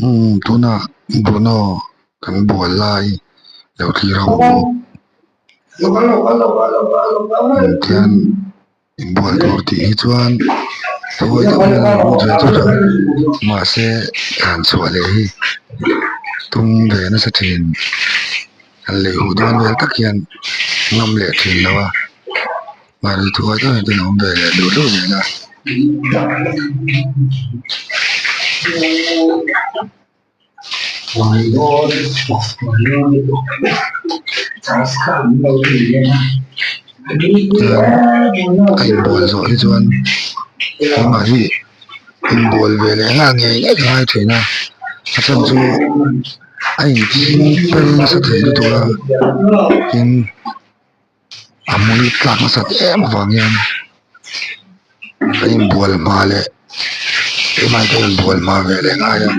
Umm tunah Bruno kan bual lai lo thlir ho ang u tihian inbual tur tih hi chuan thawi deuh hian a lo awm ve tlat a mahse tlan chhuah leh hi tum ve nasa thin an lei huh dawn vel tak hian ngam leh thin lo a. Mahni thuai deuh hian a awm ve leh duh duh zel a. A inbual zawh hi chuan keimah hi inbual ve leh nghal ngei ngei ka ngai thin a a chhan chu a inthing pel nasa thei lutuk a tin. A hmui tlak nasat em avang hian ka inbual hma leh keimah ka inbual hma ve leh ngai a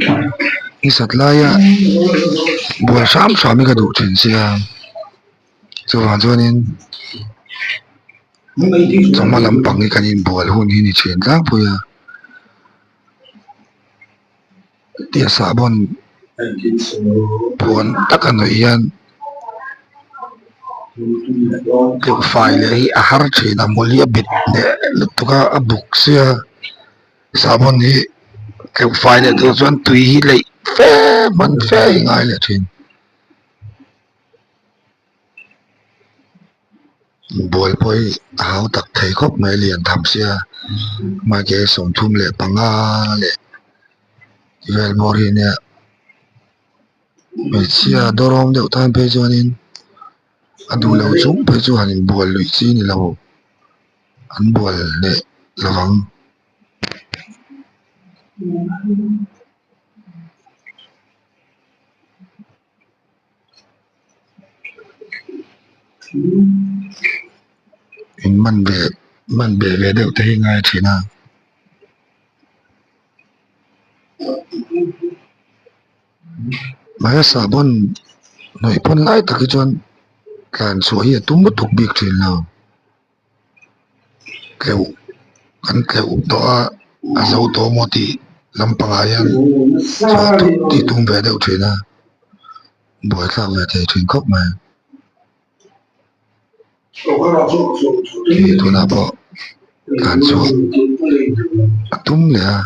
nisat laia bual hram hram hi ka duh thin sia chuvang chuanin chawhma lampang hi kan inbual hun hi ni thin tlangpui a. Tia sahbawn puan taka nuih hian tleuh fai leh hi a har thin a hmul hi a bet leh lutuk a a buk sia sahbawn hi tleuh fai leh tur chuan tui hi leih fe hman fe hi ngai leh thin. Bual pawh hi a hau tak thei khawp mai lian tham sia mahke 35 leh vel bawr hi ania hmeichhia dawrawm deuh tan phei chuanin a duh lo chung phei chu han inbual luih chi a ni lo an bual hneh lovang. In man ve man beh ve deuh te hi ngai thin a mahse sahbawn hnawih pawn lai tak hi chuan tlan chhuah hi a tum lutuk bik thin lo. Tleuh an tleuh tawh a a zo tawh maw tih lampangah hian chhuah thut tih tum ve deuh thin a buaithlak ve thei thin khawp mai hei tunah pawh tlan chhuah a tum leh a.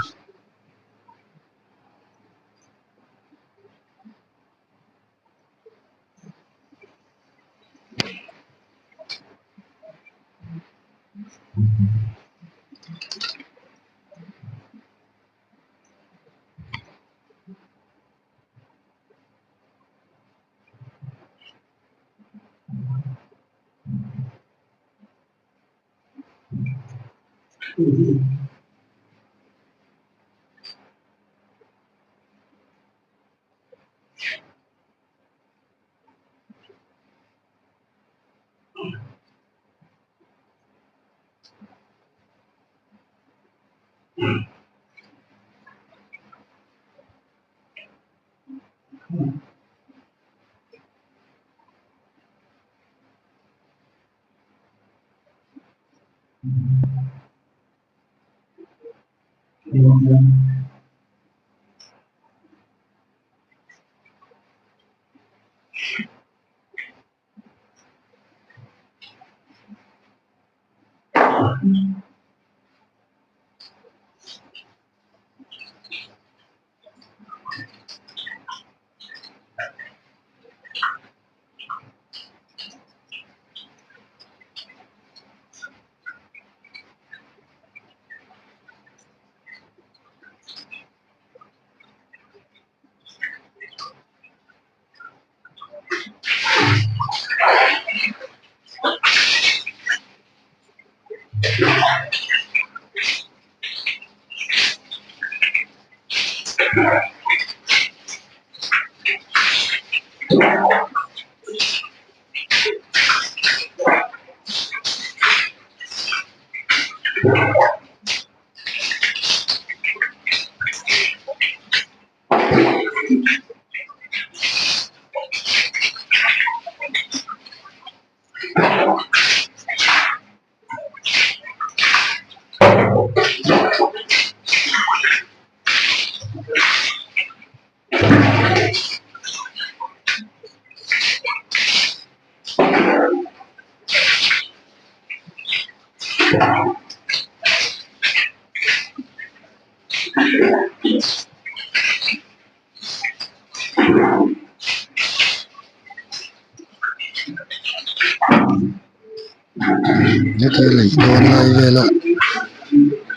Hetia lei dawn lai vela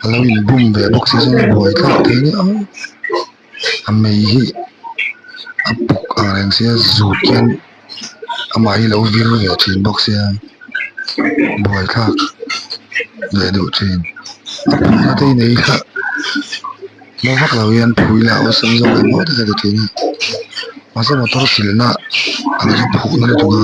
a lo inbum ve bawk si chuan a buai thlak thei nia a mei hi a buk ang reng sia zut hian amah hi a lo vir ve thin bawk sia buai thlak leh duh thin a phuhna te hi nei ila na vak lo hian phui la awlsam zawk em aw te ka ti thin a mahse motor silna ang chu phuhna lutuk a.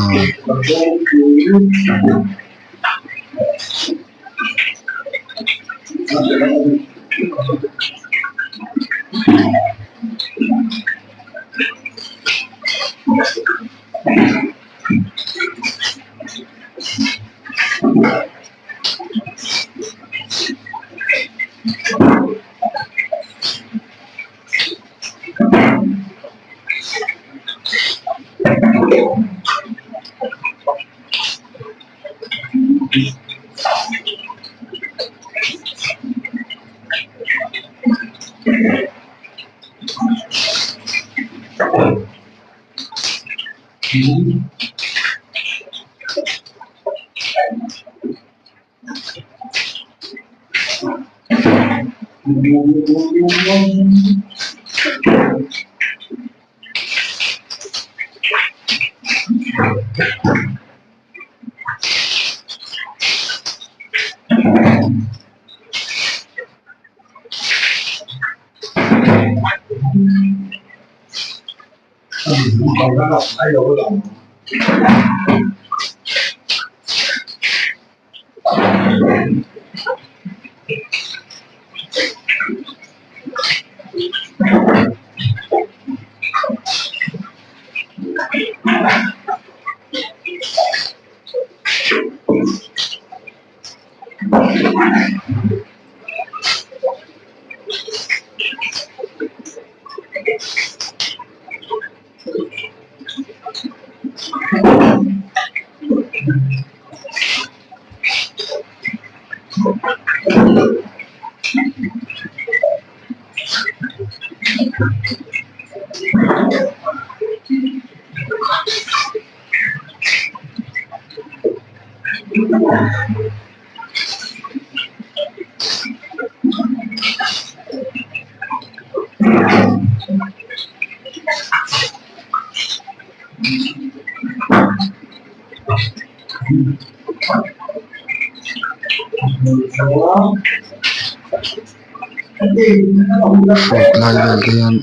Hrut lai vel te hian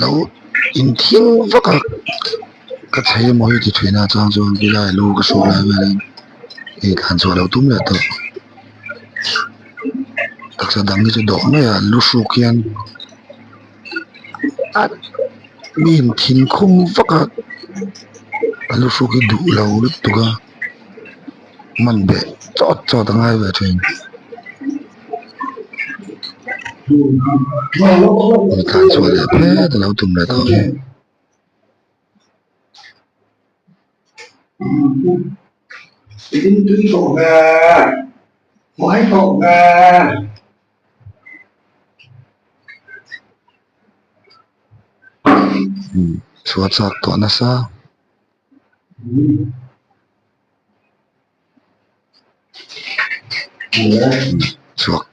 lo inthing vak a ka chei emaw hi ti thin a chang chuan khilai lu ka hruk lai vel hian hei thlan chhuah loh tum leh tawh taksa dang hi chu dawh mai a lu hruk hian mi in thin khum vak a a lu hruk hi duh lo lutuk a man beh chawt chawt a ngai ve thin mi tlan chhuah leh phet a lo tum leh tawh hi. Chhuah chak tawh nasa. Chhuak.